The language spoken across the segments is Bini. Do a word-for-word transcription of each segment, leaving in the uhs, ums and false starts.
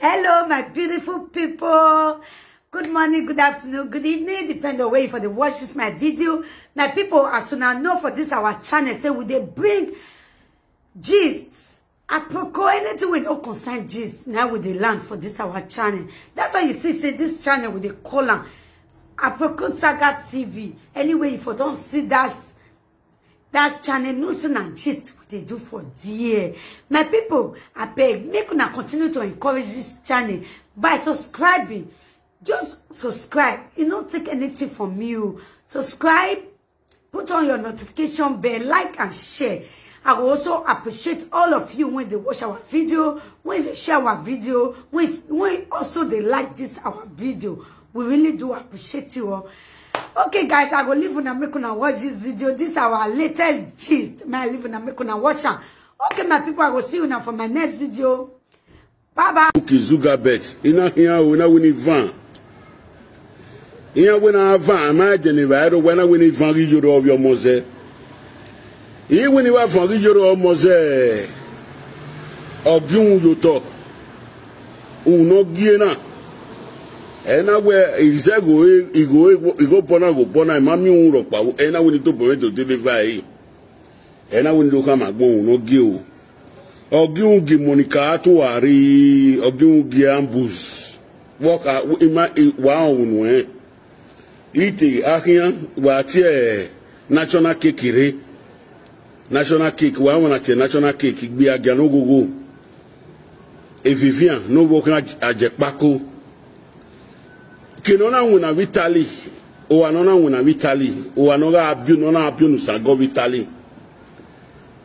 Hello, my beautiful people. Good morning, good afternoon, good evening, depend on where you for dey watch this my video. My people, as una know for this our channel, say we dey bring gist, aproko, anything wey no concern gist, na we dey land for this our channel. That's why you see say this channel we dey call am Aproko Saga T V. Anyway, you for don see that that channel, no say na gist we dey do for there. My people, abeg, make una continue to encourage this channel by subscribing. Just subscribe. E no take anything from you. Subscribe, put on your notification bell, like and share. I will also appreciate all of you when they watch our video, when they share our video, when, when also they like this our video. We really do appreciate you all. Okay, guys, I go leave una make una watch this video. This our latest gist. May I leave una make una watch am. Okay, my people, I go see you now for my next video. Bye bye. Uki Zugabet, I na khian o, I na wini van. Iran wẹ na van, ma dẹn ne evbare ro, wẹ na wini van ghi yoro ovbi ọmọ zẹ. I wini wa van ghi yoro ọmọ zẹ, ọ gie uhunmwu ye otọ. Uhunmwu ne ọ gie na, ẹ na wẹ izẹ igho, igho, igho obọ na, igho obọ na, I ma miẹn uhunmwu rhọkpa, ẹ na wini tobọ mwẹ do deliver ẹre. Ẹ na wini do khama agbọn uhunmwu ne ọ gie o. Ọ gie uhunmwu gie Monica Atuari, ọ gie uhunmwu gie Ambus. Vbe ọ kha, ima, wa rẹn unu ẹn. Ite akhian, wa tie national cake rre. National cake, wa rẹn na tie national cake, igbe agia ne oghogho. Evivian, ne ovbi okhian Ajekpako. Ke ne ọ na winna vbe Italy, owa ne ọ na winna vbe Italy, owa ne ọ gha biẹ, ne ọ na biẹ unu san gọ vbe Italy.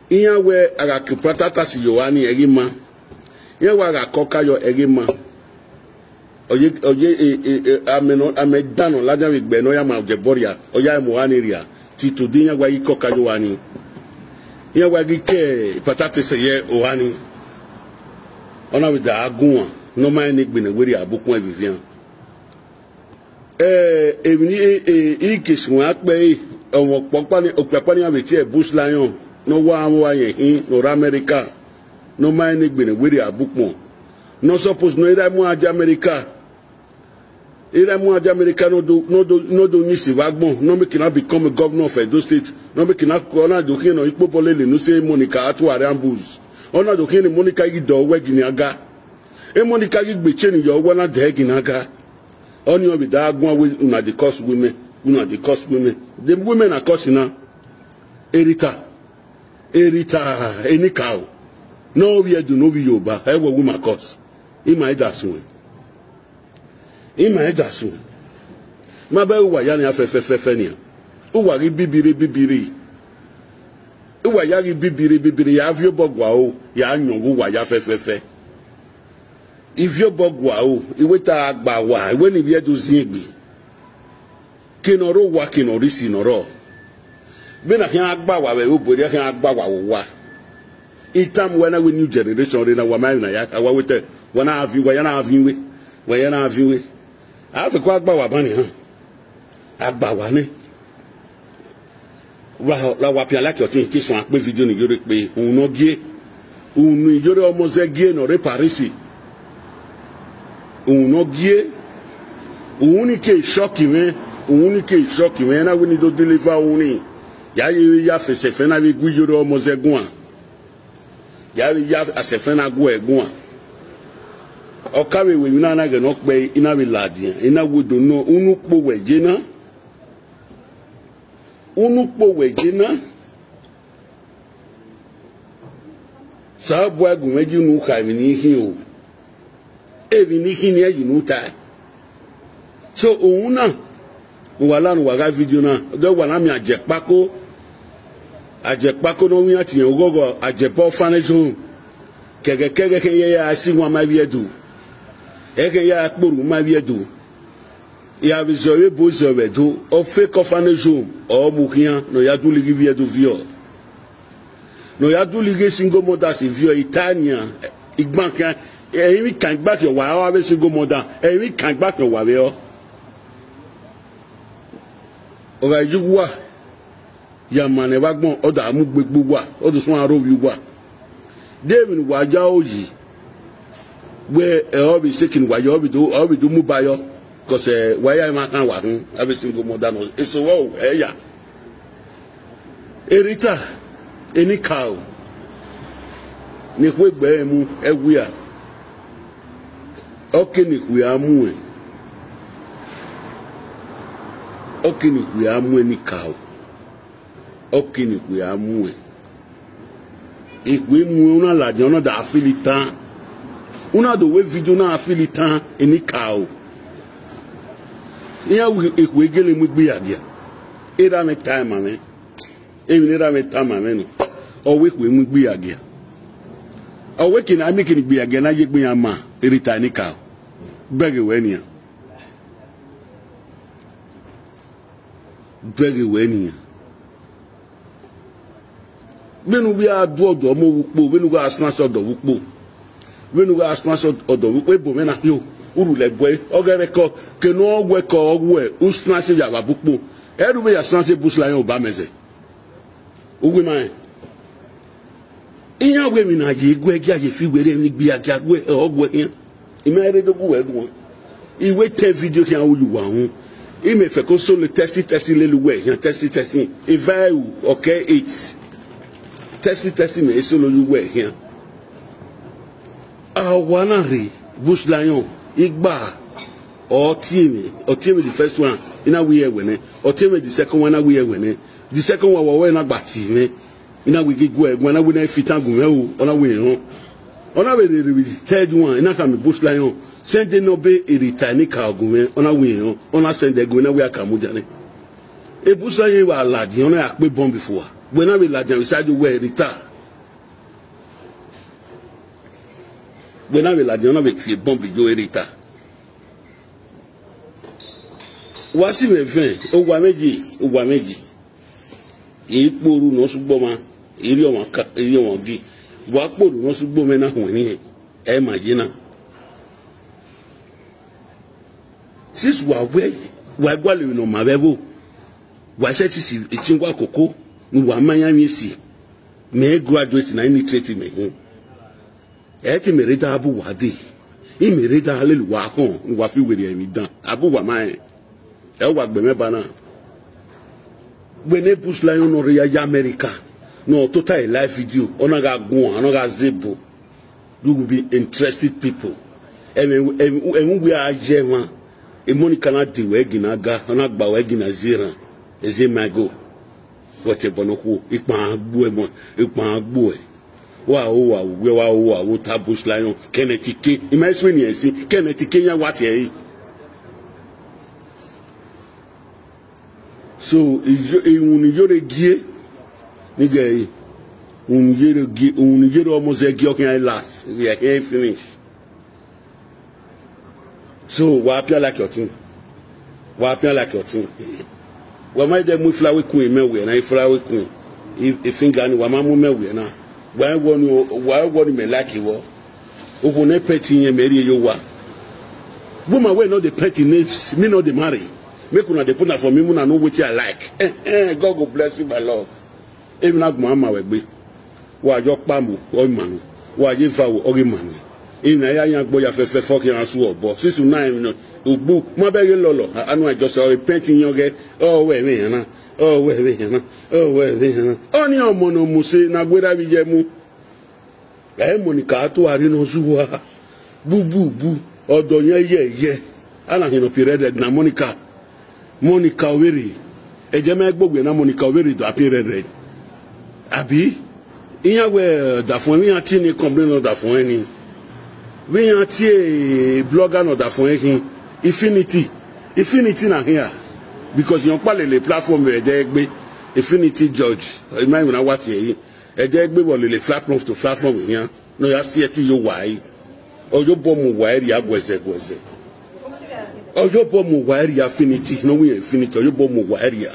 Iran wẹ a gha ke Patatas ye owa ni, ẹghe ma. Iran wẹ a gha ke ọka yọ, ẹghe ma. Ọ ye, ọ ye, e, e, e, amẹ nọ, amẹ dan nọ ladian vbe egbe ne ọ ya ma Ojebọrria, ọ ya mu owa ni rria. Till today, iran wa ghi ke ọka ye owa ni. Iran wa ghi ke Patatas ye owa ni. Ọ na vbe da a guan, ne ọ ma rẹn ne egbe ne werriẹ a bu ukpọn Evivian. Eh, emwi ni, eh, eh, I ke suẹn akpẹ ẹre, ọmwa ọkpọkpa ni, okpia ọkpa ni iran vbe tie Bush Lion, ne ọ wa mwẹ uwa yẹn hin, ne ọ rre America, ne ọ ma rẹn ne egbe ne werriẹ a bu ukpọn. Ne ọ suppose ne ọ ra mu a die America. Ira mu a die America, ne ọ do, ne ọ do, ne ọ do yin isi vbe agbọn, ne ọ make na become governor of Edo State, ne ọ make na, ọ na do khian ne ikpobọ lele ne u si Monica Atuari Ambus. Ọ na do khian ne Monica ghi dọ wẹ ginian ga. E Monica ghi gbe chain yọ wẹ na dẹ ginian ga. Ọnii ọ vbe da guan wẹ una dey curse women, una dey curse women. The women na curse na. Erita, Erita, enikaro. Ne ovbi Ẹdo, ne ovbi Yoruba, ẹ wẹ women curse. Ima i da suẹn. Ima i da suẹn. Ma bẹghe uwa ya nian fẹfẹfẹfẹ nian. Uwa ghi bibire bibire. Uwa ya ghi bibire bibire, ya viọ obọ gua o, ya yọn ghe uwa ya fẹfẹfẹ. I viọ obọ gua o, I wẹ te a gba wa, I wẹ ne ivbi Ẹdo ziengbe. Ke ne ọ rre owa, ke ne ọ rre isi ne ọ rrọọ. Vbene a khian gba wa vbe ẹvbo, erriọ khian gba wa vbe owa. I tama uwa na wẹ new generation rre na, wa ma emwi na ya kha, wa wẹ te, wa na viọ, wa ya na viọ uwẹ, wa ya na viọ uwẹ. A fẹko a gba wa ban nian. A gba wa nẹ. Wa, ra wa pian like ọtẹn, ke suẹn akpe video ni yore kpe, unu ne ọ gie. Unu ne Iyore Ọmọzẹgie ne ọ rre Paris. Unu ne ọ gie. Unu ni ke shock mwẹ, unu ni ke shock mwẹ, na wẹ ne I do deliver unu ni. Ya ye vbe ya fẹsẹfẹ na vbe gu Iyore Ọmọzẹ guan. Ya vbe ya asẹfẹ na gu ẹre guan. Ọ ka vbe wẹ emwi na na ghẹ ne ọ kpẹe, I na vbe ladian, I na wẹ do nọ, unu kpo wẹ ye na. Unu kpo wẹ ye na. Osanobua gu mwẹ yi unu kha emwi ne I khin o. Emwi ne I khin nian yi unu tae. So, uhunmwu na, uwa la ne uwa gha video na, de uwa na miẹn Ajekpako, Ajekpako ne ọ winna tie oghọghọ Ajebọ Orphanage Home. Kẹghẹkẹghẹ ẹkẹn ya ya si wan ma ivbi Ẹdo. Ẹkẹn ya ya kpe orhu ma ivbi Ẹdo. Ya vbe zẹ ọre ebo zẹ vbe Ẹdo, ọ fake orphanage home, ọ mu khian ne ọ ya dulẹ ighi ivbi Ẹdo viọ. Ne ọ ya dulẹ ighi single mothers viọ, I ta nian, igban khian, ẹrinmwi kan igba khian wa ọ avbe single mother, ẹrinmwi kan igba khian wa vbe ọ. Ọ gha ye uwa, ya ma nẹ vbe agbọn, ọ da mu gbe gbe uwa, ọ do suẹn aro vbe uwa. De emwi ne uwa ya ro yi? Wẹ, ẹ, ọ vbe sekini wa yọ, ọ vbe do, ọ vbe do mu ba yọ, cause, ẹ, wa ya emwa khan wa khin, avbe single mother nọ, eso vbọ ẹ ya. Erita, enikaro, ne ekhue gbe ẹre mu ẹwia, ọ ke ne ekhue a muẹn, ọ ke ne ekhue a muẹn enikaro, ọ ke ne ekhue a muẹn. Ekhue muẹn, u na ladian, u na da fili tan, u na do wẹ video na fili tan, enikaro. Iran wẹ ekhue gele mu igbe ya gia, erha mwẹ ta ma mwẹ. Emwi ne erha mwẹ tama mwẹ nọ, ọ wẹ ekhue mu igbe ya gia. Ọ wẹ kene a miẹn kene igbe ya gia na ye egbe iran ma, erita enikaro. Bẹghe wẹ nian. Bẹghe wẹ nian. Vbene u ghi a du ọdọ ọmọ vbe ukpo, vbene u gha snatch ọdọ vbe ukpo, vbene u gha snatch ọdọ vbe ukpo, ebo mwẹ na hio, u rhulẹ guẹ, ọ ghẹ rẹkọ, kene ọ wẹ kọ ọ wẹ, u snatch ya vbe ukpo, ẹ ru vbe ya snatch Bush Lion Obameze. Uwu ima rẹn. Iran wẹ emwi na ye guẹ gia ye fi were emwi gbe a gia guẹ, ọ guẹ khian. I ma rre do gu wẹ guan. I wẹ tẹ video khian u ye uwa uhunmwu. I mẹ fẹko solo tẹsti tẹsti lele uwẹ khian, tẹsti tẹsti. Eva ẹru, ọkẹ eight. Tẹsti tẹsti mẹ solo ye uwẹ khian. A wa na rre, Bush Lion, igba, ọ tie mwẹ, ọ tie mwẹ the first one, I na wẹ ẹwẹ nẹ. Ọ tie mwẹ the second one, I na wẹ ẹwẹ nẹ. The second one, wa wẹ na gba tie mwẹ. I na wẹ ghi guẹ, ẹguae na wẹ na fi tan gu mwẹ o, ọ na wẹ rẹn họn. Ọ na vbe rere with the third one, I na khama Bush Lion, send nọ be erita enikaro gu mwẹ, ọ na wẹ rẹn họn, ọ na send ẹguae na wẹ a ka mudia nẹ. E Bush Lion wa ladian, ọ na ya kpe bomb fua. Wẹ na vbe ladian vbe side uwẹ erita. Wẹ na vbe ladian, ọ na vbe tie bomb yo erita. Wa si mwẹ vẹn, owa mwẹ yi, owa mwẹ yi. I kpe oru ne ọ sẹ ugbọmwa, I rhie ọmwa ka, I rhie ọmwa gi. Wa kpe oru ne ọ sẹ ugbọmwa na huẹn ni, ẹ ma ye na. Since wa wẹ, wa gualọ emwi ne ọ ma vbe ẹvbo, wa sẹtin si etiẹn uwa koko, ne uwa ma iran emwi esi, mẹ graduate na, illiterate mẹ hin. Ẹ te mẹ rre da bu uwa dee, I mẹ rre da lele uwa khọn ne uwa fi werriẹ emwi dan, a bu uwa ma rẹn. Ẹ wa gbe mwẹ ba na. Wẹ ne Bush Lion nọ rre ya ye America, ne ọ tota live video, ọ na gha guan, ọ na gha zẹ ebo. You will be interested people. Ẹmwẹ, ẹmwẹ, ẹmwẹ uwẹ a ye emwa, e Monica na de wẹ gina ga, ọ na gba wẹ gina zẹ erhan, eze ma go. Wẹ te ẹbọ nokhuo, ikpahọn gbuẹ mọ, ikpahọn gbuẹ. Wa ho wa vbe uwẹ, wa ho wa vbe ota Bush Lion, Kenneth Ike. I ma sue ni ẹsin, Kenneth Ike yan wa tie ẹre. So, iyo, ihun ne Iyore gie, nigga, eh, ihun ne Iyore gie, ihun ne Iyore almost gie, ọ khian last, yeah, khian finish. So, wa pian like your team. Wa pian like your team. Wa ma de mu flower queen mẹ wẹ na, flower queen. I, I finger ni, wa ma mu mẹ wẹ na. Wa wọ ni, wa wọ ni mẹ like wọ. Okhuo ne paint iyẹn mẹ rhie ye owa. Woman wey no dey paint im nails, me no dey marry. Make una dey put am for me, una know wetin I like. Eh, eh, God go bless you, my love. Emwi na gbọnma ma wẹ gbe. Wa yọ kpamu, ọ ma nẹ. Wa ye vawẹ, ọ ghi ma nẹ. Emwi na ya yan gbe ya fẹfẹ fọ khian su obọ. Since una emwi nọ, ugbu, ma bẹghe lọlọ, a, anu a just say, ọ paint iyẹn ọghẹ, ọ wẹ ẹmwẹ yan na, ọ wẹ ẹmwẹ yan na, ọ wẹ ẹmwẹ yan na. Ọni ọmọ ne ọ mu se, ne a gberra vbe iyẹ mu. Ẹ Monica a to a rre ne ọ zẹ uwa. Bu, bu, bu. Ọdọ yan yẹ, yẹ. A na hin nọ pie rẹrẹ na Monica. Monica Ovberre. Ẹ jẹ ma gbe owiẹ na Monica Ovberre do a pie rẹrẹ. Abi? Iran wẹ ọdafọn, vbe iran tie ne complain ọdafọn ni. Vbe iran tie blogger ne ọdafọn khin. Infinity. Infinity na khian. Because iran ọkpa lele platform vbe ẹdẹ egbe. Infinity George. I ma emwi na wa tie yi. Ẹdẹ egbe vbe ọ lele platform to platform iran, ne ọ ya si ẹtin ye owa ẹre. Ọ ye obọ mu owa ẹre rhia guẹzẹ guẹzẹ. Ọ ye obọ mu owa ẹre rhia Infinity, ne ọ wẹ iran Infinity, ọ ye obọ mu owa ẹre rhia.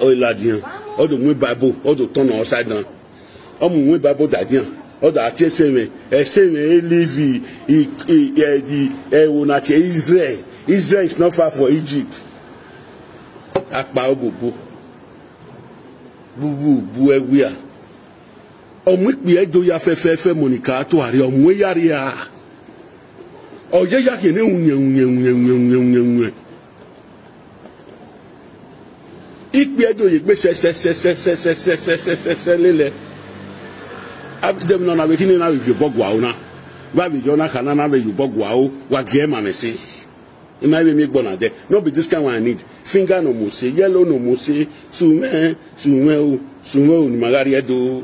Ọ ladian, ọ do mu Bible, ọ do tọn nọ upside down. Ọ mu mu Bible dadian, ọ da tie ẹse mwẹ, ẹse mwẹ e live i, i, i, ẹ, di, ẹvbo na tie Israel. Israel is not far from Egypt. Akpa obobo. Bu, bu, bu ẹwia. Ọ mu ikpia Ẹdo ya fẹfẹfẹ, Monica Atuare, ọ mu ya rria. Ọ ye ya khian ne wunnyẹn, wunnyẹn, wunnyẹn, wunnyẹn, wunnyẹn, wunnyẹn. Ikpia Ẹdo ye egbe sẹsẹsẹsẹsẹsẹsẹsẹsẹ lele. Ab-, dem nọ na vbe khin na vbe viọ obọ gua ro na. Vbe a vbe yọ na kha na, na vbe ye obọ gua ro, wa gie ma mwẹ ẹse. I ma vbe miẹn egbe na dẹ. No be this kind one I need. Finger no more say, yellow no more say, sumẹ, sumẹ o, sumẹ o, ne ima gha rrie Ẹdo.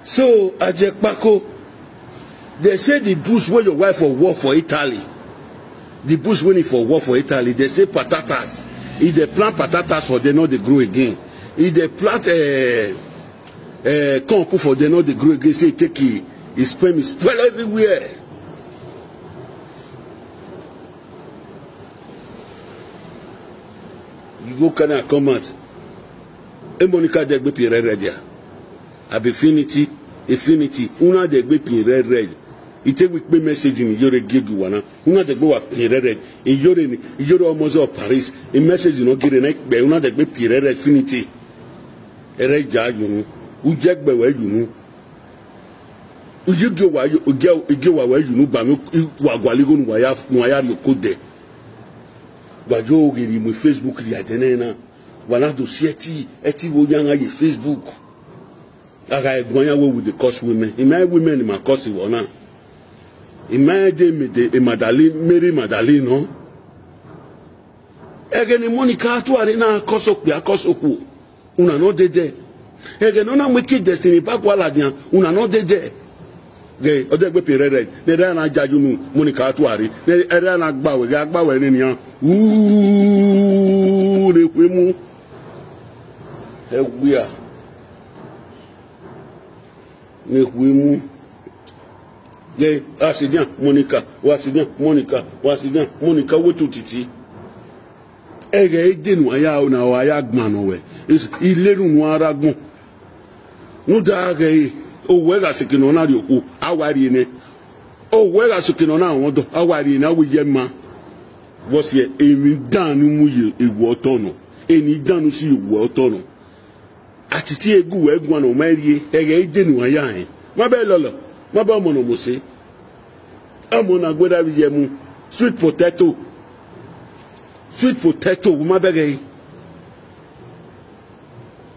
So, Ajekpako, they say the bush where your wife for work for Italy, the bush when he for work for Italy, they say patatas. If they plant patatas for them, no dey grow again. If they plant, eh, eh, corn put for them, no dey grow again. Say he take it, he sperm, he spoil everywhere. You go carry am come out. E Monica dẹ gbe pin rẹrẹ dia. Abi Finity, Infinity, una dẹ gbe pin rẹrẹ. I te wẹ ikpe message ni Iyore gie gie uwa na. Una dẹ gbe wa pin rẹrẹ. Iyore ni, Iyore ọmọ zẹ Paris. I message nọ gere na ikpẹ, una dẹ gbe pin rẹrẹ Infinity. Ẹrẹ ja yunu. U je gbe wẹ yunu. U yi gie uwa yo, gie, gie uwa wẹ yunu ba mwẹ, wa gualọ igho ne uwa ya, ne uwa ya rhie oko dẹ. Wa yo ghe rhie mu Facebook rhie ẹdẹ nẹ na. Wa na do si ẹti, ẹti vbe oyan gha ye Facebook. A gha guan yan wẹ we dey curse women. I ma women ni ma curse vbọ na. I ma de me de Magdalene, Mary Magdalene nọ. Ẹghẹ ne Monica Atuare na curse okpia, curse okhuo. Una nọ dede. Ẹghẹ ne ọ na mu eke Destiny Ibagualadian, una nọ dede. Ghe, ọ dẹ gbe pin rẹrẹ, ne ẹrẹ na jaja unu, Monica Atuare, ne ẹrẹ na gba wẹ, ghe a gba wẹ ne nian. Uuu, ne khuemu. Ẹ wia. Ne khuemu. Ghe, a sẹ dia, Monica, wa sẹ dia, Monica, wa sẹ dia, Monica, wetu titi. Ẹghẹ i de ne uwa ya na, wa ya gban nọ wẹ. Is-, i lenu ne uwa rre agbọn. Rhunmwuda ghẹ, owẹ gha sẹ eke ne ọ na rhie okhuo, a wa rhie nẹ. Owẹ gha sẹ eke ne ọ na rọnmwẹ ọdọ, a wa rhie nẹ, a wẹ iye ma. Vbọsiẹ, emwi dan ne u mu ye ewẹ otọ nọ, emwi dan ne u si ye ewẹ otọ nọ. A titi egu wẹ guan ne ọ ma rhie, ẹghẹ i de ne uwa ya rẹn. Ma bẹ lọlọ, ma bẹ ọmọ ne ọ mose. Ọmọ na gberra vbe iye mu, sweet potato. Sweet potato, vbe ma bẹghe ẹre.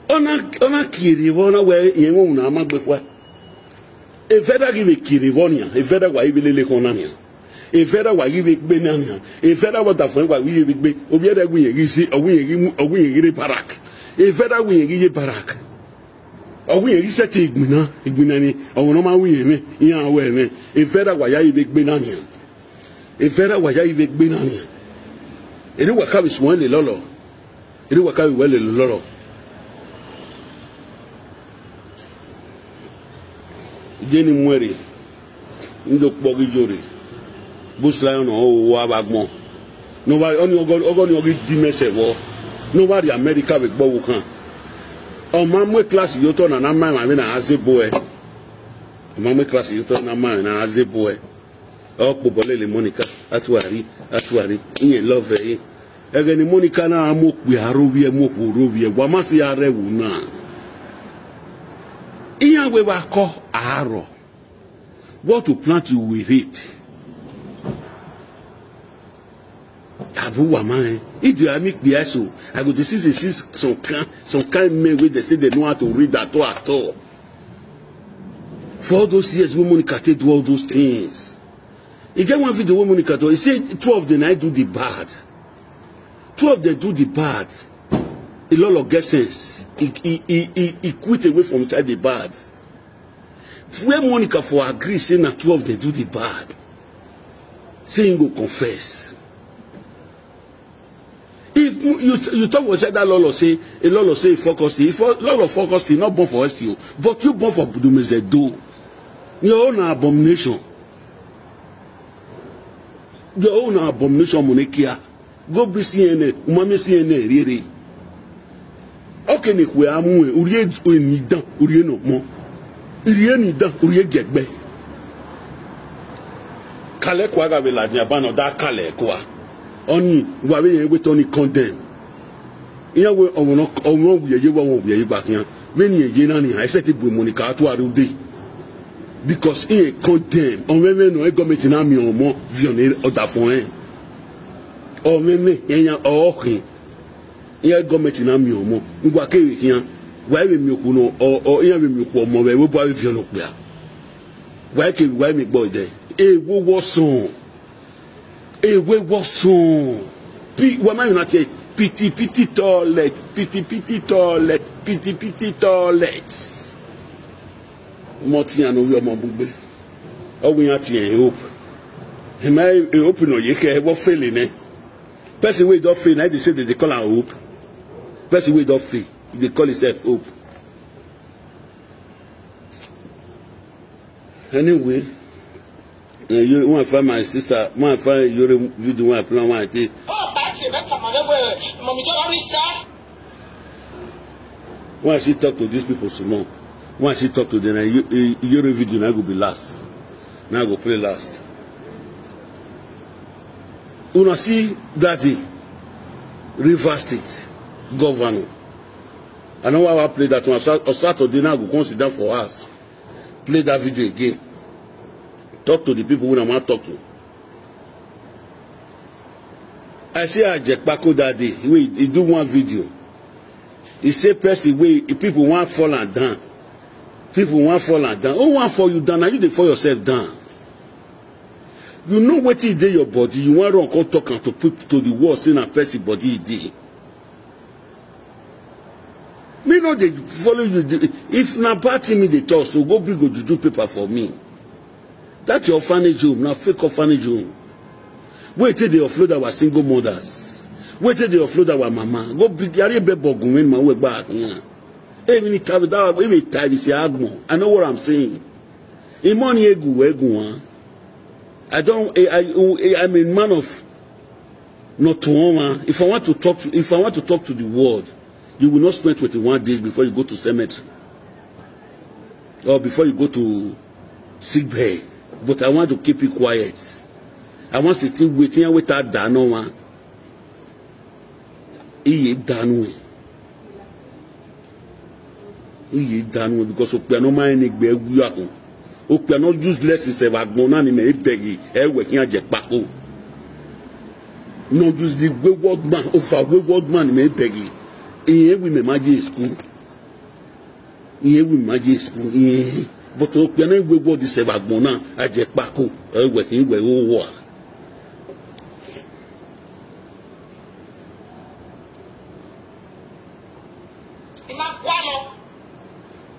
Ọ na, ọ na kierre vbọ na wẹ irẹn mwẹ na ma gbe khua. Evẹdha ghi vbe kierre vbọ nian, evẹdha wa ghi vbe lele ekhọe na nian. Evẹdha wa ghi vbe gbe na nian. Evẹdha wa da fuẹn wa ghi vbe gbe. Ovbi ẹdẹ wẹ irẹn ghi si, ọ wẹ irẹn ghi mu, ọ wẹ irẹn ghi rre barak. Evẹdha wẹ irẹn ghi ye barak. Ọ wẹ irẹn ghi sẹtin igbinna, igbinna ni, ọmwa ne ọ ma wẹ irẹn mwẹ, iran wẹ mwẹ. Evẹdha wa ya ghi vbe gbe na nian. Evẹdha wa ya ghi vbe gbe na nian. Erriọ wa ka vbe suẹn lele ọlọ. Erriọ wa ka vbe wẹ lele ọlọ. Iye ne I muẹn rre, ne I do kpọghe Iyore, Bush Lion ọ ho vbe agbọn. Ne ọ vba, ọni ọgọ, ọgọ ni ọ ghi di mẹ sẹ vbọ. Ne ọ vba rrie America vbe gbe ọvbokhan. Ọ ma mu class ye otọ na, na ma emwa vbene a zẹ ebo ẹre. Ọ ma mu class ye otọ na ma emwa ne a zẹ ebo ẹre. Ọ kpobọ lele Monica, Atuare, Atuare, iran love ẹre. Ẹghẹ ne Monica na mu okpia rhovbiẹ, mu okhuo rhovbiẹ, wa ma si a rre ẹvbo na. Iran wẹ vbe akọ arrọ. What you plant, you will reap. Abu wa ma rẹn. If they are me kpia so, I go dey see, see some kind, some kind men wey dey say they know how to read at all, at all. For all those years wey Monica take do all those things. E get one video wey Monica do, he say two of them na do the bad. Two of them do the bad. Ilolo get sense. He, he, he, he, he quit away from inside the bad. Where Monica for agree say na two of them do the bad, say he go confess. If you, you talk for say that Ilolo say, Ilolo say he fuck Austin, if Ilolo fuck Austin, not born for Austin o, but you born for Dumeze do. Your own na abomination. Your own na abomination, Monica. Go be C N N, u ma miẹn C N N rhie rre. Ọ ke ne ekhue a mu ẹn, u rhie eni dan, u rhie ne ọmọ. I rhie eni dan, u rhie giẹgbẹ. Kalẹ kua gha vbe ladian eba ne ọ da kalẹ kua. Ọni, wa vbe rẹn wẹ te ọni condemn. Iran wẹ ọmwa nọ, ọmwa wiẹ ye, wa ọmwa wiẹ ye gba khian. Vbene irẹn ye na nian, except bu emọ ni ka tua rre ude. Because irẹn condemn, ọmwẹmwẹ nọ, e gọọmenti na miẹn ọmọ viọ ne ọdafẹn ọnrẹn. Ọmwẹmwẹ, iran ọre ọ khin. Iran gọọmenti na miẹn ọmọ, uwa kevbe khian, wa i vbe miẹn okhuo nọ, ọ, ọ, iran vbe miẹn okhuo ọmọ vbe ẹvbo obọ avbe viọ ne okpia. Wa i kevbe, wa i miẹn egbe ẹdẹ. Ewe wọ sọn. Ewe wọ sọn. Pi-, wa ma emwi na tie, piti piti toilet, piti piti toilet, piti piti toilet. Ọmọ tian ne ovbi ọmọ bu gbe. Ọ wẹ iran tie hope. Ema hope nọ ye khẹ, vbe ọ fail nẹ. Person wey don fail, na dey say they dey call am hope. Person wey don fail, he dey call himself hope. Anyway, eh, you wan find my sister, wan find your video, wan play, wan take. Oh, that's it. That's my way. Mommy, you always say. When I still talk to these people some more, when I still talk to them, na you, you, your video na go be last. Na go play last. Una see that day, Rivers State governor. I know why I play that one. Sa-, on Saturday now, I go come sit down for house. Play that video again. Talk to the people wey I wan talk to. I see Ajekpako that day. He, he do one video. He say person wey, people wan fall am down. People wan fall am down. Who wan fall you down? Na you dey fall yourself down. You know wetin e dey your body. You wan run come talk am to people, to the world, say na person body e dey. Me no dey follow you. The, if na bad thing me dey talk, so go bring ojuju paper for me. That your orphanage home, na fake orphanage home. Wey take dey offload our single mothers. Wey take dey offload our mama. Go bring, yari ebe bogun when ma we gba yan. Even if that, even if I say agbon, I know what I'm saying. Imọ ni egu, egu, huh? I don't, I, I, I'm a man of not to one. If I want to talk to, if I want to talk to the world, you will not spend twenty-one days before you go to cemetery or before you go to sick bay. But I want to keep it quiet. I want to still wait. Wait at that no one. Iye danu ẹn. Iye danu ẹn, because okpia ne ọ ma rẹn ne egbe ẹ wu ya kun. Okpia ne ọ useless sẹ vbe agbọn na ni mẹ i bẹghe, ẹ wẹ khian jẹ kpako. Ne ọ use the wayward man, over wayward man ni mẹ i bẹghe. Irẹn wi mẹ ma ye school. Irẹn wi mẹ ma ye school, irẹn. But okpia ne wayward sẹ vbe agbọn na, a jẹ kpako, ẹ wẹ khian wẹ gho wa. I ma gua nọ.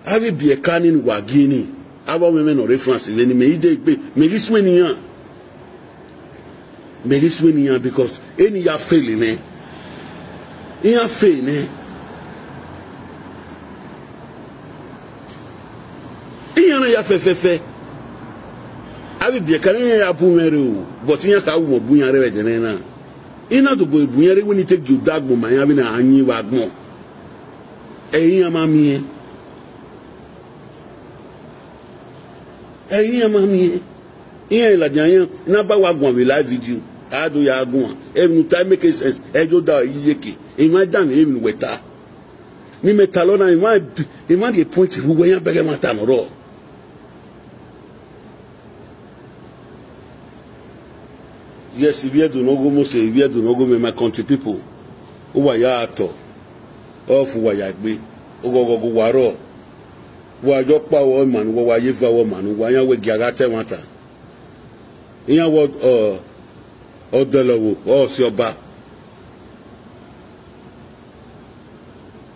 Avbe ibiẹka ni ne uwa gie ni, avbe ọmwẹmwẹ ne ọ rre France vbe ni, mẹ i de egbe, mẹ ghi suẹn ne iran. Mẹ ghi suẹn ne iran because eni ya fail nẹ. Iran fail nẹ. Iran na ya fẹfẹfẹ. Avbe ibiẹka ne iran ya bu mwẹ rre o, but iran kha wu mẹ bu iran rre vbe ẹdẹnẹrẹ na. I na tobọ bu iran rre wẹ ne I te gie odẹ agbọn ma iran vbene a yin vbe agbọn. Ẹ i iran ma miẹn. Ẹ i iran ma miẹn. Iran ladian iran, ne a ba wa guan vbe live video, a do ya guan. Emwi ne u ta make sense, ẹ yo da iyeke. Emwa dan emwi ne uwẹ ta. Ne imẹ talọ na, emwa, emwa rhie point vbe uwẹ, iran bẹghe ẹmwata ne ọ rrọọ. Yes, ivbi Ẹdo ne ọ gho Mose, ivbi Ẹdo ne ọ gho mẹ, my country people. Uwa ya tọ, ọ fu uwa ya egbe, oghọghọ ghe uwa rrọọ. Wa yọ ọkpa vbe ọmwa ne uwa, wa ye eva vbe ọmwa ne uwa, iran wẹ gie a gha ta ẹmwata. Iran wẹ ọ, ọ dẹlẹ ọvbo, ọ si ọba.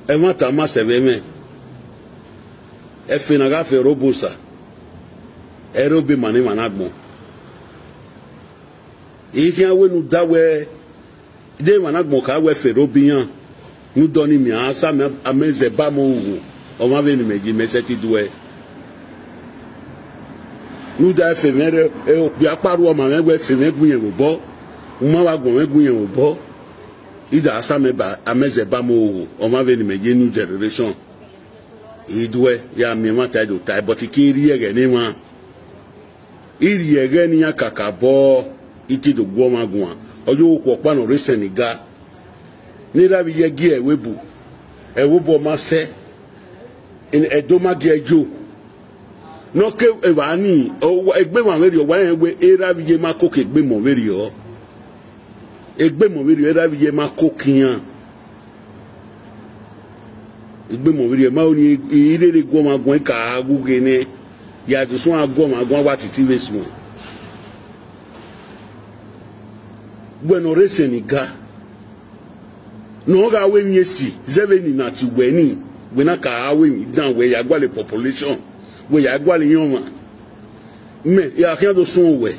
Ẹmwata ma sẹ vbe mwẹ. Ẹfe ne a gha fe ẹre obosa, ẹre obe ma ne emwa na agbọn. I khian wẹ ne u da wẹ, de emwa na agbọn kha wẹ fe ẹre obe iran, ne u dọ ni miẹn, a sa amẹ, amẹ zẹ ba amẹ oghughu, ọmwa vbene imẹ ye, imẹ sẹtin duẹ. Ne u da fe mwẹ rẹ, okpia kpa rhuọ ma mwẹ wẹ fe mwẹ gu yẹn vbe obọ, u ma vbe agbọn mwẹ gu yẹn vbe obọ. I da sa amẹ ba, amẹ zẹ ba amẹ oghughu, ọmwa vbene imẹ ye new generation. I duẹ, ya miẹn ẹmwata do tae, but I ke rri ẹghẹ ne emwa. I rri ẹghẹ ne iran kakabọ, I te do gu ọmwa guan. Ọ ye okhuo ọkpa ne ọ rre Senegal. Ne erha vbe iye gie ẹvbo ebu, ẹvbo obọ ma sẹ. Ẹdo ma gie yo. Ne ọ ke evba ni, egbe emwa vberriọ, wa rẹn wẹẹ erha vbe iye ma koko egbe emọ vberriọ. Egbe emọ vberriọ, erha vbe iye ma koko iran. Egbe emọ vberriọ, ma ho ni i rere gu ọmwa guan ka gha ghughe nẹ, ya do suẹn gu ọmwa guan, wa titi vbe suẹn. Wẹ ne ọ rre Senegal, ne ọ gha ru emwi esi zẹ vbene I na tie uwẹ ni, wẹ na ka gha ru emwi dan, wẹ ya gualọ population, wẹ ya gualọ iran ọmwa. Mẹ, I gha khian do suẹn uwẹ.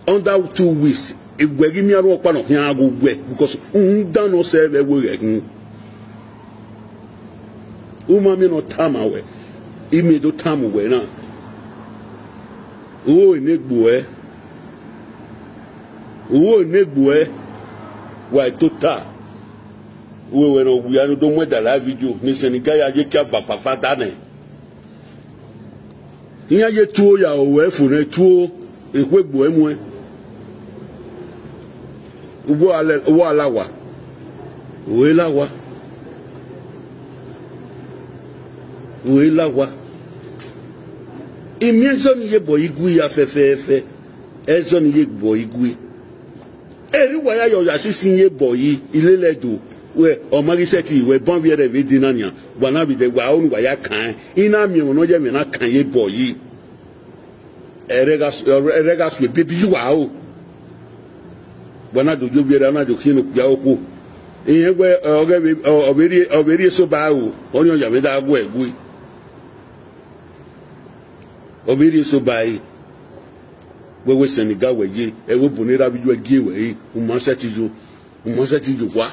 Under two weeks, wẹ ghi miẹn rhunmwuda ọkpa ne ọ khian gha gu wẹ, because rhunmwuda ne ọ sẹ vbe ẹvbo ẹghẹ khin. U ma miẹn ne ọ tama wẹ, I miẹn do tama uwẹ na. Uro enegbe uẹ, uro enegbe uẹ, wa tota. Uwẹ wẹ ne ọ wia ne u do mu ẹdẹ la video ne Senegal ya ye kia vafafa da nẹ. Iran ye tuo ya owẹ fo nẹ, tuo ekhue gbe uẹ muẹn. Uwẹ ọre a la owa, uwẹ la owa, uwẹ la owa. I miẹn ẹzọ ne I ye bọ igui ya fẹfẹfẹ, ẹzọ ne I ye bọ igui. Erha uwa ya yọ ya sisi ye bọ yi, I lele Ẹdo, wẹ ọ ma ghi sẹtin, wẹ ban vbiẹ rẹ vbe dee na nian, wa na vbe dẹ, wa ho ne uwa ya kan, I na miẹn ẹmwẹ ne ọ ye ẹmwẹ na kan ye bọ yi. Ẹrẹ gha su, ẹrẹ gha su ebibi ye uwa ro. Wa na do yo vbiẹ rẹ, a na do khian ne okpia okhuo. Irẹn wẹ, ọ ghẹ vbe, ọ vbe rhie, ọ vbe rhie eso ba ro, ọnii ọ ya mwẹ da guẹ gui. Ọ vbe rhie eso ba ẹre. Wẹ wẹ Senegal wẹ ye, ẹvbo bu ne erha vbe iye gie wẹ re, u ma sẹtin yo, u ma sẹtin yo owa.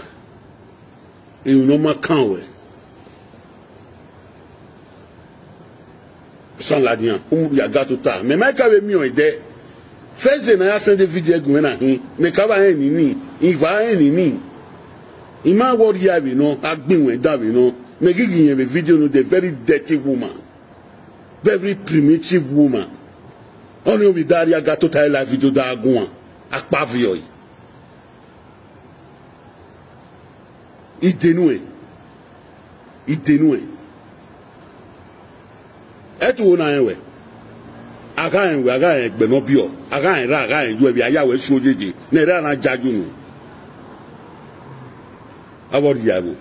Emwi ne ọ ma kan ruẹ. San ladian, u mu ya ga tota. Mẹ ma ka vbe miẹn ọẹn dẹ. First day ne a ya send video ẹguẹn na hin, mẹ ka vba rẹn nini, I vba rẹn nini. I ma wẹ ọ rhia vbe nọ, a gbẹn iwẹn dan vbe nọ. Mẹ ghi ghi rẹn vbe video nọ, the very dirty woman, very primitive woman. Ọnii ovbi da rhia ga tota live video da guan, akpa viọ yi. I de nuẹn, I de nuẹn. Ẹtu wo na rẹn wẹ? A gha rẹn wẹ, a gha rẹn ẹgbẹ ne ọ biọ, a gha rẹn ra, a gha rẹn yu ẹvbi, a ya wẹ su ojeje, ne ẹre a na ja yu unu. Avbe ọ rhia ẹvbo.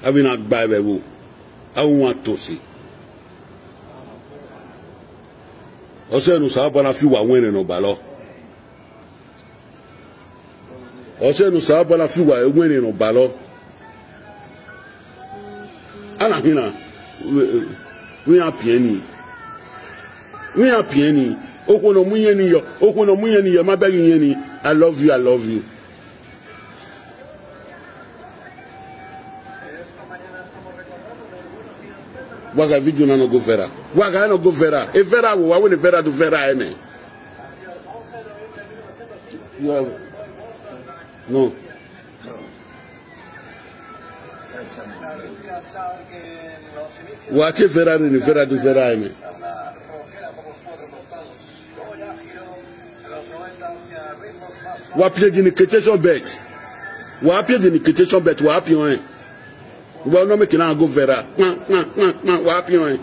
Avbe na gba ẹvbo ẹvbo, a wan tose. Ọ sẹ ne Osanobua na fi uwa wẹnrẹn ne ọ balọ. Ọ sẹ ne Osanobua na fi uwa wẹnrẹn ne ọ balọ. A na khin na, vbe iran piẹn ni, vbe iran piẹn ni, okhuo ne ọ mu iyẹn ni yọ, okhuo ne ọ mu iyẹn ni yọ, ma bẹghe iyẹn ni, I love you, I love you. Wa gha video na nọ go viral. Wa gha nọ go viral. E viral wo, wa wẹ ne viral do viral ẹnẹ. No. Wa tie viral ni, viral do viral ẹnẹ. Wa piẹn the incantation bet. Wa piẹn the incantation bet, wa piẹn ọnrẹn. Wa nọ make na go viral. Kpan, kpan, kpan, kpan, wa piẹn ọnrẹn.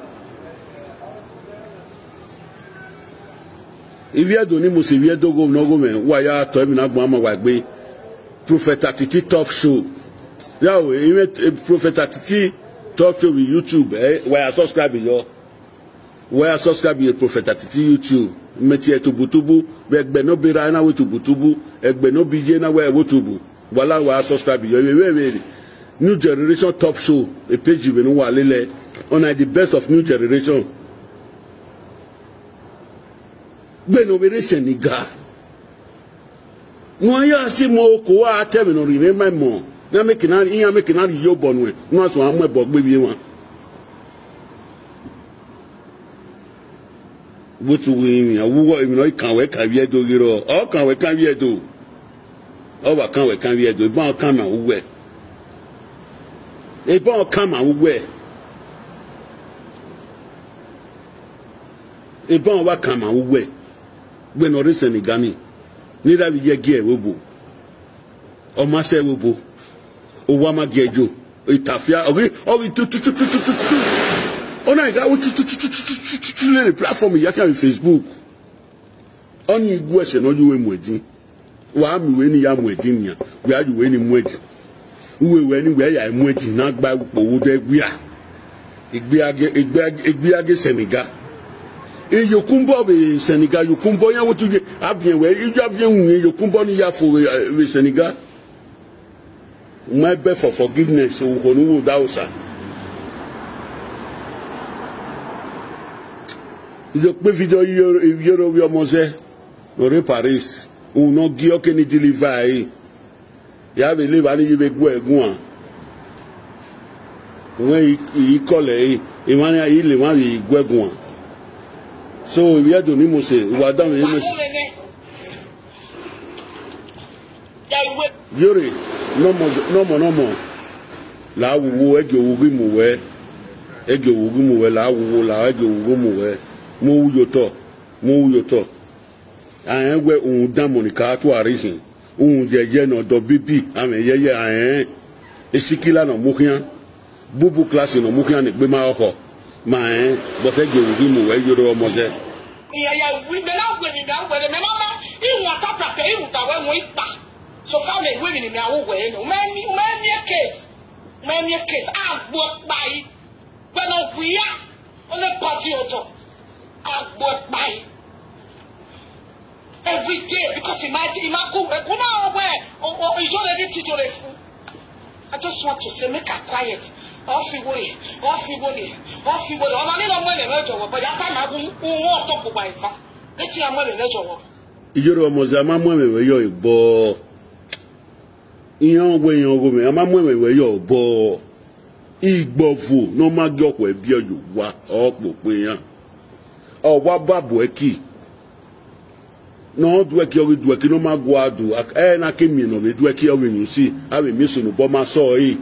Ivbi Ẹdo ni mu sẹ, ivbi Ẹdo gho ne ọ gho mwẹ, wa ya tọ emwi na gbọn ma wa gbe. Prophet Atiti Top Show. Ya o, even, eh, Prophet Atiti Top Show vbe YouTube, eh, wa ya subscribe yọ. Wa ya subscribe ye Prophet Atiti YouTube. Mẹ tie tubutubu, vbe ẹgbẹ ne ọ be ra na wẹ tubutubu, ẹgbẹ ne ọ be iye na wẹ vbe tubu. Wa la wa ya subscribe yọ, vbe, vbe, vbe New Generation Top Show, e page vbe ne uwa lele. Ọna the best of New Generation. Gbe ne ọ vbe rre Senegal. Ne uwa ya si mu oko, wa ta ẹmwẹ ne ọ rhie mwẹ ma emọ, ne a make na, iran make na rhie iyobọ nuẹn, ne uwa suẹn mu ẹbọ gbe vbe emwa. Vbe otu uwẹ rinmwian, uwẹ emwi ne ọ kan wẹ kan vbiẹ do ghi rrọọ, ọ kan wẹ kan vbiẹ do. Ọ wa kan wẹ kan vbiẹ do, eban ọ kan ma uwẹ. Eban ọ kan ma uwẹ. Eban ọ wa kan ma uwẹ. Wẹ ne ọ rre Senegal ni, ne I ra vbe ye ẹgie ẹvbo obo. Ọ ma sẹ ẹvbo obo. Owa ma gie yo, etafia, ọ ghi, ọ ghi tu, tu, tu, tu, tu, tu, tu, tu. Ọ na gha wo tu, tu, tu, tu, tu, tu, tu, tu, lele platform ya khian vbe Facebook. Ọni gu ẹsẹ ne ọ ye uwe mu ẹdin. Wa miẹn uwe ne I ya mu ẹdin nian, wẹ a ye uwe ne I mu ẹdin. Uwe wẹ ne wẹ ya mu ẹdin na gba ukpo vbe odẹ wia. Egbe a ghe, egbe a ghe, egbe a ghe Senegal. Iyokunbọ vbe Senegal, Yokunbọ iran wo tu ye, a biẹn wẹ, ijo aviẹn winna Yokunbọ ne I ya fo vbe, vbe Senegal. U ma beg for forgiveness, okhuo ne u vbe odaro sa. I do kpe video Iyore, Iyore ovbi ọmọ zẹ, ne ọ rre Paris, uhunmwu ne ọ gie ọke ne I deliver ẹre. Ya vbe le evba ne I ye vbe gu ẹre guan. Wẹ i, i kọlẹ ẹre, emwa nian i le emwa vbe gu ẹre guan. So, ivbi Ẹdo ne Mose, wa danmwẹ Mose. Iyore, nọmọ, nọmọ, nọmọ, la wowo, ẹgie owu ghi mu wẹ, ẹgie owu ghi mu wẹ, la wowo, la ẹgie owu ghi mu wẹ, mu owu ye otọ, mu owu ye otọ. A rẹn wẹ uhunmwu danmwẹ ne ka tua rre khin, uhunmwu yẹyẹ ne ọdọ bibi, amwẹ yẹyẹ a rẹn, esikila ne ọ mu khian. Bubu class ne ọ mu khian ne egbe ma ọkhọ, ma rẹn, but ẹgie owu ghi mu wẹ Iyore ọmọ zẹ. Iya ya wi mẹ na wẹ ni mẹ a wẹ mẹ ma ma, I wan ta pra pe I ru ta wẹ wọn ikpa. So fa mẹ wẹ ni mẹ a ru wẹ nọ. Mẹ ni, mẹ ni case. Mẹ ni case. A gbo pa yi. Wẹ no wi ya. Only party oto. A gbo pa yi. Every day, because he might, he might go, eh, go now where, or, or, he just ready to do the fool. I just want to say, make her quiet. Off you worry, off you worry, off you worry. Ọmọ nínú ọmọ ẹ̀rẹ̀ mẹ́jọ wọ̀, but yàtọ̀ náà wọ́n, wọ́n tó gbogbo àìfà. Létí àwọn ẹ̀rẹ̀ mẹ́jọ wọ̀. Iyore ọmọ zẹ, a ma mu ẹmwẹ vbe yọ egbọ. Iran wẹ iran ọghe mwẹ, a ma mu ẹmwẹ vbe yọ obọ. Igbọvo ne ọ ma gie ọkhuẹ biẹ ye owa, ọ kpokpo iran. Ọ wa ba bu ẹki. Ne ọ duẹki, ọ ghi duẹki ne ọ ma gua do, ẹ na ke miẹn ne ọ vbe duẹki, ọ vbe yin usi, a vbe miẹn eso ne obọ ma sẹ ọre.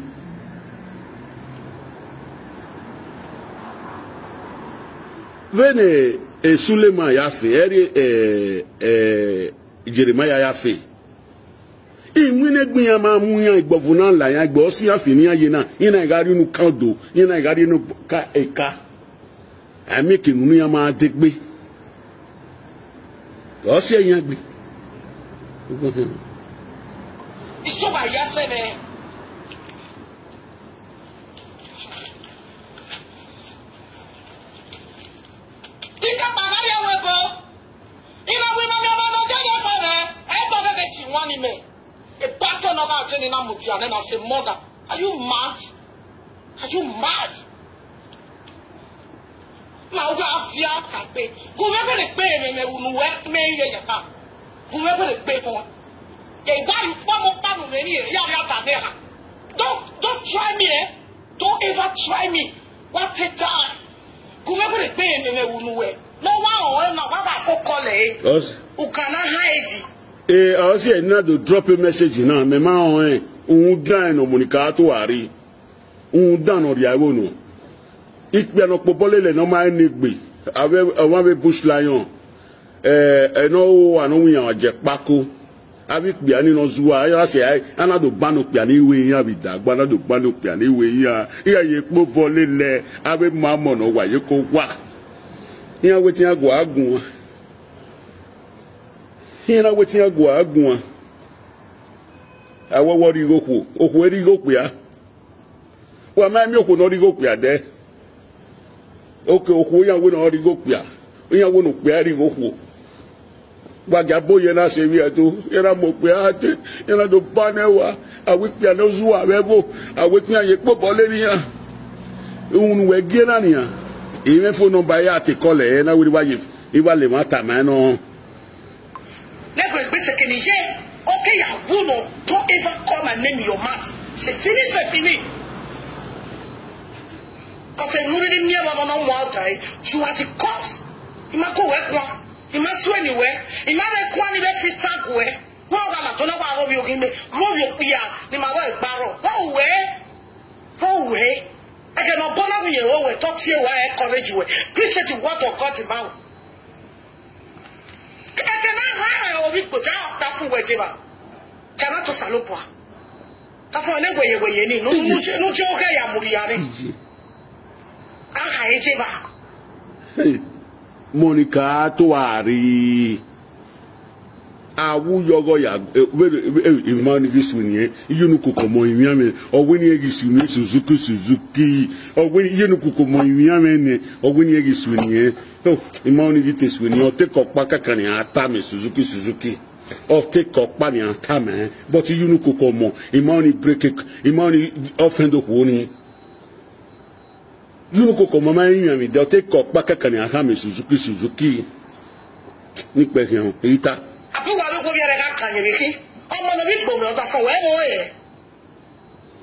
Vbene, eh, Suleman ya fe, ẹre, eh, eh, Jeremaia ya fe. Iwinna egbe iran ma mu iran, igbọvo na la iran, egbe ọ si iran fi ne iran ye na, iran na gha rrie unu kan odo, iran na gha rrie unu ka eka. A miẹn ekene unu iran ma degbe. Ọ si iran gbe. Isoba ya fẹnẹ. Ika kpagha rrie ẹvbo ebo. I na wẹ ne ọ miẹn ọmọ ne ọ jẹgẹ fẹnẹ, ẹ tọ vbe vbe si wan ni mẹ. A bastard ne ọ gha jẹ ne I na mudia nẹ na as a mother. Are you mad? Are you mad? Ma wa via ka gbe. Gu mwẹ wẹ ne gbe emwi ne unu wẹ mẹ i ye ya ha. Gu mwẹ wẹ ne gbe gun. Ye wa yu kpọmọ kpanu mwẹ ni ya ya da nẹ ha. Don't, don't try me, eh? Don't ever try me. What a time. Gu mwẹ wẹ ne gbe emwi ne unu wẹ. No wa o na wa ba ko call e. Us. U kana ha eji. Eh, ọ si ẹre na do drop a message na, mẹ ma họn ẹn, uhunmwu dan ne ọmọ ni ka to a rri, uhunmwu dan ne ọ rhie ẹvbo nọ. Ikpia ne ọ kpobọ lele ne ọ ma rẹn ne egbe, avbe, ọmwa vbe Bush Lion, eh, ẹre ne ọ ho owa ne ọ winna jẹ kpako, avbe ikpia ni ne ọ zua, a ya sẹ, a na do ban okpia ni ru iran vbe idagba, a na do ban okpia ni ru iran, iran ye kpobọ lele, avbe mamọ ne ọ wa ye ko wa, iran wẹ te iran gua guan. Iran na wẹ te iran gua guan. A wẹ wẹ ọ rhie igho okhuo, okhuo i rhie igho okpia. Wa ma miẹn okhuo ne ọ rhie igho okpia dẹ. Oke, okhuo iran wẹ ne ọ rhie igho okpia, iran wẹ ne okpia rhie igho okhuo. Wa gia bo ye na sẹ vbe Ẹdo, iran na mu okpia te, iran na do ba nẹ wa, a wẹ ikpia ne ọ zua vbe ẹvbo, a wẹ ikpia ye kpobọ lele iran. Unu wẹ gie na nian, I mwẹ phone number ya te call ẹre na wẹ ne I wa ye, I wa lele emwa tama ẹn nọ. Nẹgbẹrẹ egbe sẹ kene ye, ọ ke ya wu nọ, don't ever call my name in your mouth. Say finish, say finish. Cause enu rhirhi miẹn vbe ọmọ ne ọ wan ọga ẹre, you are the cause. I ma ko wẹ guan, I ma suẹn ni wẹ, I ma vbe guan ni vbe fi tag wẹ. Wẹ ọ gha na tọn na wa rhovbiẹ oghi mẹ, rhovbiẹ okpia ne ima vbe gba rrọọ. Vbọ wẹ? Vbọ wẹ? Ẹghẹ ne ọ bọ na vbe yẹn ro wẹ, te ọ tie wa encourage wẹ. Preach the word of God in mouth. Ẹkẹ na ha ovbi ikpota ọta fun wẹ deba. Tama to Osanobua. Afọ ne weye weye ni, nu, nu, nu, nu, nu, oghẹ ya mu rhia ni. Iye. A kha eje evba. Hey, Monica, to a rri. A wu yọ ọghọ ya, eh, vbe, eh, eh, ima ni ghi su eni, eh, iye unu koko ọmọ imianmwẹ, ọ wẹ ne irẹn ghi su eni Suzuki, Suzuki, ọ wẹ ne iye unu koko ọmọ imianmwẹ nẹ, ọ wẹ ne irẹn ghi su eni, eh. Oh, ima ni ghi te su eni, ọ te ke ọkpa kakan ni a tama Suzuki, Suzuki. Ọ te ke ọkpa ni a tama, eh. But iye unu koko ọmọ, ima ni break, ima ni offend okhuo ni. Iye unu koko ọmọ ma rinmwian vbe dẹ, ọ te ke ọkpa kakan ni a khama Suzuki, Suzuki. Ne ikpẹ khian, eyi ta. Abu wa vbe khuo vbe ẹre gha kan yevbe khin. Ọmọ ne ọ vbe gbe mwẹ, ọdafọn wẹ vbe ọre.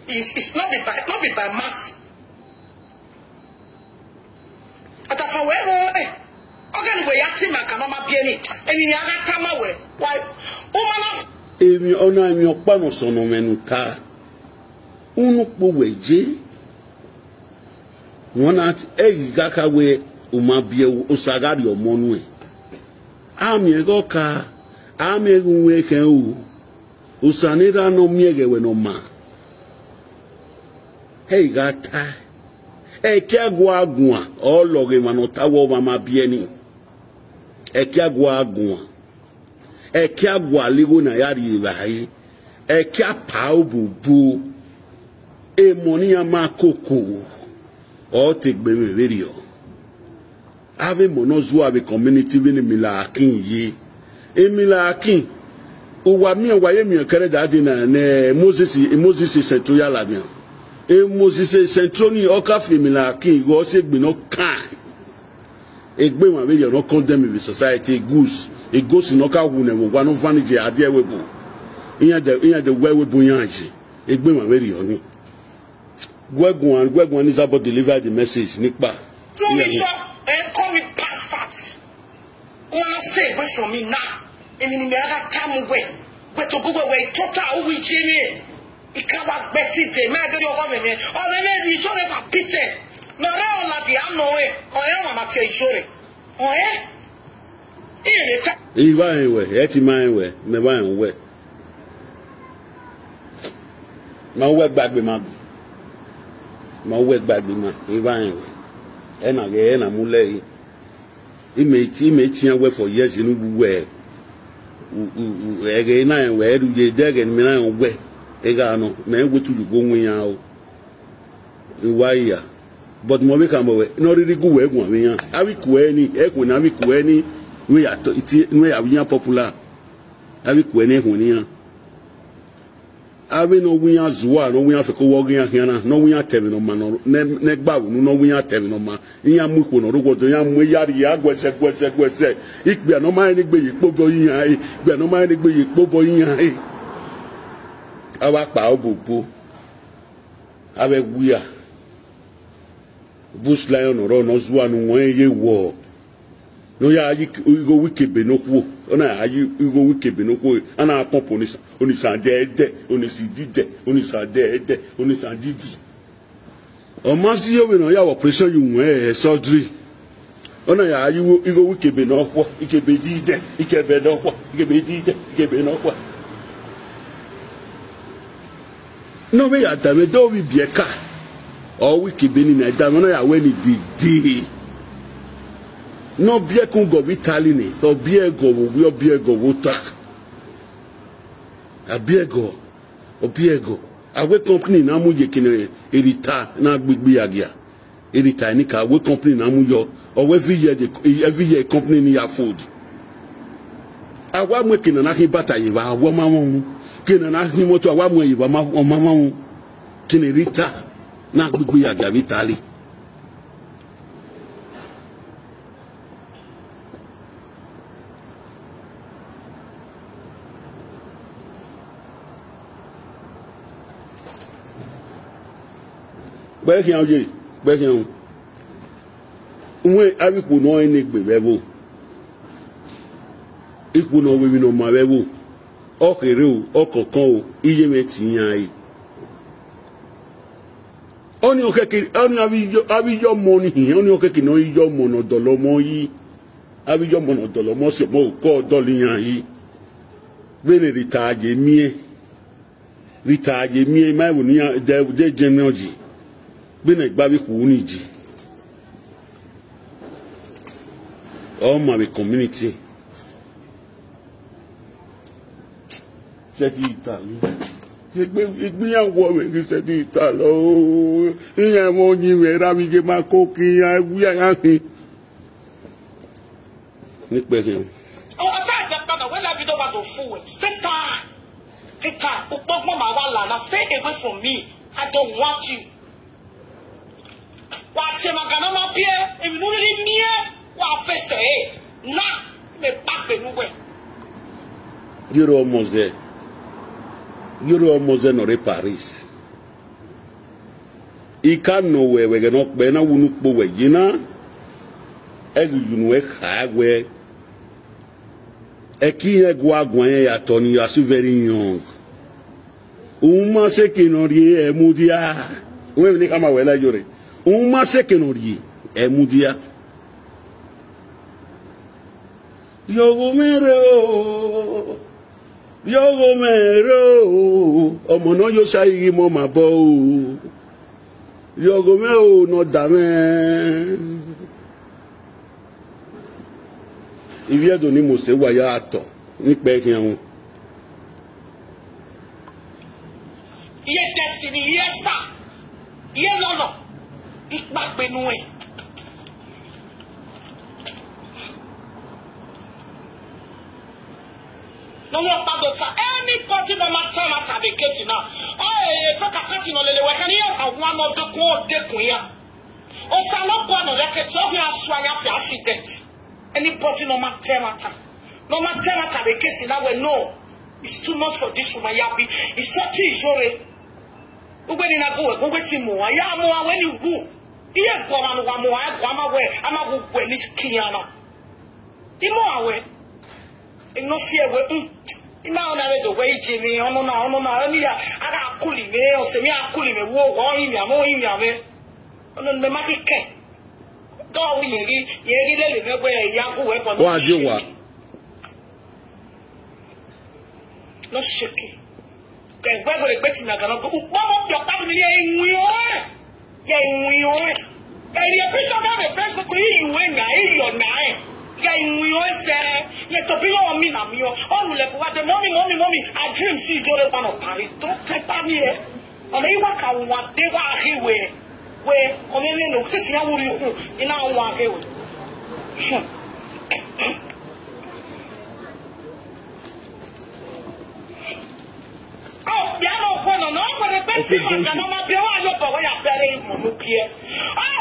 It's, it's not be by, not be by mouth. Ọdafọn wẹ vbe ọre. Ọ gha ne wẹ ya tie ima kan ne ọ ma biẹ ni. Emwi ne a gha tama wẹ. Wa, u ma na. Emwi, ọ na emwi ọkpa ne ọ sọnnọ mwẹ ne u ta. Unu kpo wẹ ye. Wọn na, ẹ ghi gha kha wẹ u ma biẹ, Osa gha rhie ọmọ nuẹn. A miẹn ghe ọka, a miẹn ghe uwẹn khẹn o. Osa ne erha ne ọ miẹn ghẹ wẹ ne ọ ma. Ẹ i gha tae. Ẹkia gua guan, ọ lọghe emwa ne ọ ta wẹ ọmwa ma biẹ ni. Ẹkia gua guan. Ẹkia gualọ igho ne a ya rri evbare, ẹkia pa obobo, emọ ne iran ma koko, ọ te gbe mwẹ vberriọ. Avbe emọ ne ọ zua vbe community vbene Emila Akin ye. Emila Akin, uwa miẹn, wa ye miẹn kẹrẹda dee na ne Moses, Moses Central ya ladian. Moses Central ni ọ ka fi Emila Akin igho, ọ si egbe ne ọ kan. Egbe emwa vberriọ ne ọ condemn vbe society, egus, egosi ne ọ ka wu ne ẹvbo owa ne ọ vanije a die ẹvbo ebo. Iran de, iran de wẹ ẹvbo ebo iran yi. Egbe emwa vberriọ ni. Wẹ guan, wẹ guan ni Zabọ deliver the message ni kpa. Tell me, sure, and call me bastard. Una stay away from me now. Emwi ne imẹ gha tama uwẹ, wẹ tobọ uwẹ, wẹ tota uwu iye mwẹ. I ka wa gbe ẹtin dee, mẹ ghe ọghọ mwẹ mwẹ. Ọ mwẹ mwẹ ni, ijọ mwẹ wa bite. Ne ọ rre ọna dia nọ rẹn, ọ rẹn ọmwa ma tie ijọ rẹ. Ọ rẹn. Iye mwẹ ta. I vba rẹn wẹ, ẹ ti ma rẹn wẹ, mẹ vba rẹn wẹ. Ma wẹ gba gbe ma gbe. Ma wẹ gba gbe ma, I vba rẹn wẹ. Ẹ na ghẹ, ẹ na mu lẹ ẹre. Imẹ, imẹ tian wẹ for years ne u wu wẹ, u, u, u, ẹghẹ na rẹn wẹ, ẹ rhie uye, de ẹghẹ ne imẹ na rẹn wẹ, ẹ gha nọ, mẹ rẹn wẹ te u ye ugo wẹn iran o. I wa ya. But mẹ ọ vbe khama wẹ, ne ọ rhirhi gu wẹ guan vbe iran. Avbe ikhuẹ ni, ẹkhuẹn ne avbe ikhuẹ ni, ne uwẹ ya tọ, iti, ne uwẹ ya vbe iran popular. Avbe ikhuẹ ni, ẹkhuẹn ne iran. Avbe ne ọ wẹ iran zua, ne ọ wẹ iran fẹko wẹ ọghe iran khian na, ne ọ wẹ iran ta ẹmwẹ ne ọ ma nọ, ne, ne gba vbe unu, ne ọ wẹ iran ta ẹmwẹ ne ọ ma, iran mu ikhuo ne ọ rre owa odọ, iran mu eya rrie, a guẹsẹ, guẹsẹ, guẹsẹ. Ikpia ne ọ ma rẹn ne egbe ye ikpobọ iran re, ikpia ne ọ ma rẹn ne egbe ye ikpobọ iran re. A wa kpa obobo. Avbe ẹwia. Bush Lion ọrọre ne ọ zua ne uwẹ ye wọ. Ne ọ ya ye igho wikebe ne okhuo. Ọ na ya ye igho wikebe ne okhuo. A na pump Onisa, Onisa dẹdẹ, Onisa ididẹ, Onisa dẹdẹ, Onisa didi. Ọ ma si vbene ọ ya vbe operation ye uwẹ surgery. Ọ na ya ye igho, igho wikebe ne okhuo, ikebe ididẹ, ikebe ne okhuo, ikebe ididẹ, ikebe ne okhuo. Ne ọ vbe ya danmwẹ, do vbe ibiẹka. Ọ wẹ ikebe nii na danmwẹ, ọ na ya wẹ ni dede. Ne ọ biẹ ẹkun gọ vbe Italy ni, ọ biẹ ẹgọ vbe owi, ọ biẹ ẹgọ vbe ota. A biẹ ẹgọ, ọ biẹ ẹgọ. A wẹ company na mu ye kene erita na gbigbi ya gia. Erita ni ka wẹ company na mu yọ. Ọ wẹ every year the, every year company ni ya fold. A wa mu ekene na khin bata ye evba, a wẹ ọ ma mwẹ unu. Kene na khin imoto, a wa mu ye evba, ọ ma, ọ ma mwẹ unu. Kene erita na gbigbi ya gia vbe Italy. Gbe khian ye, gbe khian. Uwẹ avbe ikhuo ne ọ rẹn egbe vbe ẹvbo. Ikhuo ne ọ wẹ emwi ne ọ ma vbe ẹvbo. Ọ kherhe o, ọ kọnkọn o, iye mwẹ te iran re. Ọnii ọ khẹke, ọnii avbe iyọ, avbe iyọ ọmọ ni hin, ọnii ọ khẹke ne ọ iyọ ọmọ ne ọ dọlọ ọmọ yi. Avbe iyọ ọmọ ne ọ dọlọ ọmọ si ọmọ okọ dọlọ iran yi. Vbene erita ye miẹn. Rita ye miẹn ima ẹvbo ne iran de, de jẹn miẹn ọji, vbene ẹgba vbe khu ni ji, ọ ma vbe community. Sẹtin italọ. Egbe, egbe iran wọ mwẹ ghi sẹtin italọ. Iran mwẹ ọyẹnmwẹ ra vbe iye ma ko ke iran, ẹwu iran ya khin. Ni kpẹ khin. Oh, I can't get back. When that video about the fool, stay time. Stay time. Ukpogbo ma wa la na. Stay away from me. I don't want you. Wa tie emwa ga ne ọ ma biẹ, emwi ne u rhirhi miẹn, wa fẹsẹ ẹre. Na, mẹ kpaegbe ne uwẹ. Yoro ọmọ zẹ, yoro ọmọ zẹ ne ọ rre Paris. I ka nọ wẹ vbe ẹghẹ ne ọ kpẹ na, wu ne ukpo wẹ ye na, ẹ ghi ye unu ẹre kha wẹ, ẹki iran gua guan irẹn ya tọ ni, you are still very young. U ma sẹ eke ne ọ rhie, ẹ mudia. Wẹ emwi ne I khama wẹ la yore. U ma sẹ eke ne ọ rhie, ẹ mudia. Rhie ogho mwẹ rre o, rhie ogho mwẹ rre o, ọmọ ne ọ yo sa ighi mọ ma bọ o. Rhie ogho mwẹ o, ne ọ da mwẹ. Ivbi Ẹdo ni Mose wa ya tọ, ni kpẹ khian wọn. Iye Destiny, iye Esther, iye Lọlọ, ikpagbe nuẹn. Ne ọ kpado ta, anybody ne ọ ma ta ẹmwata vbe case na, ọ e fẹ ka kati nọ lele wẹ khan, iran ka wan ne ọ dekun, ọ dekun iran. Osanobua ne ọ rhie kete, ọ khian sua yan fi accident. Anybody ne ọ ma ta ẹmwata, ne ọ ma ta ẹmwata vbe case na wẹ, no, it's too much for this woman, ya bi, it's something iyore. Ugbẹn ni na gu wẹ gu wetin mu uwa, ya mu uwa wẹ ni wu. Iye gu ọmwa ne uwa mu uwa, gu a ma wẹ, a ma wu wẹ ni kiyan na. I mu uwa wẹ. Emwi ne ọ si ẹre wẹ, um, I ma rẹn na vbe do wẹ ije mwẹ, ọnọna, ọnọna, ọnọna, a gha kuli mwẹ, ọse mwẹ a kuli mwẹ, wo, wo, ọ rinmwian mwẹ, ọ rinmwian mwẹ. Ọnọna mẹ ma khin kẹn. Dọ wẹ irẹn ghi, irẹn ghi lele mwẹ wẹ, I ya gu wẹ guan. Wa die owa. Nọ sheke. Kẹ wẹ wẹ egbe te ima ga nọ, ukpọmọ ọkpa vbe ne irẹn i winna ọnrẹn. Ya i winna ọnrẹn. Ya i rhie picture mwẹ vbe Facebook, I yu ẹn na, I yọ na ẹn. Ya i winna ọnrẹn zẹrẹ. Ya Tobi yọ mi na miẹn. Ọ rhulẹ bu wa de, mommy, mommy, mommy, I dream si iyore wa nọ Paris. Don't tempt me, eh. Ọna I wa ka wan de wa ghe wẹ, wẹ, ọmọ mwẹ ne u te si ya vbe urhi ukhun, I na wan ghe wẹ. Hmm. Okpia ne ọ khuẹ nọ, ne ọ wẹ egbe te ima ga ne ọ ma biẹ, wa ye obọ wẹ ya bẹre ọmọ ne u biẹ.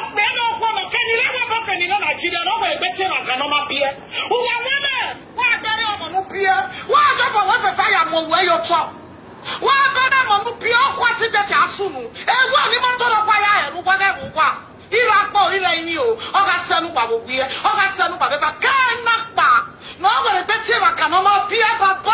Okpia ne ọ khuẹ nọ, kẹ ne I rre ẹvbo kẹ ne I rre Nigeria, ne ọ wẹ egbe te ima ga ne ọ ma biẹ. Uwa wẹ mẹ, wa bẹre ọmọ ne u biẹ. Wa ye obọ wẹ fẹfẹ ya mu owẹ ye otọ. Wa bẹre ọmọ ne u biẹ, ọ khuẹ si bẹtẹ a sunu. Ewu ni ma tọrọ ọkpa ya ẹre uwa ghẹ vbe uwa. Ira kpọ, ira ini o, ọ gha sẹ ne uwa vbe owiẹ, ọ gha sẹ ne uwa vbe eva, ke na kpa, ne ọ wẹ egbe te ima ga ne ọ ma biẹ, baba.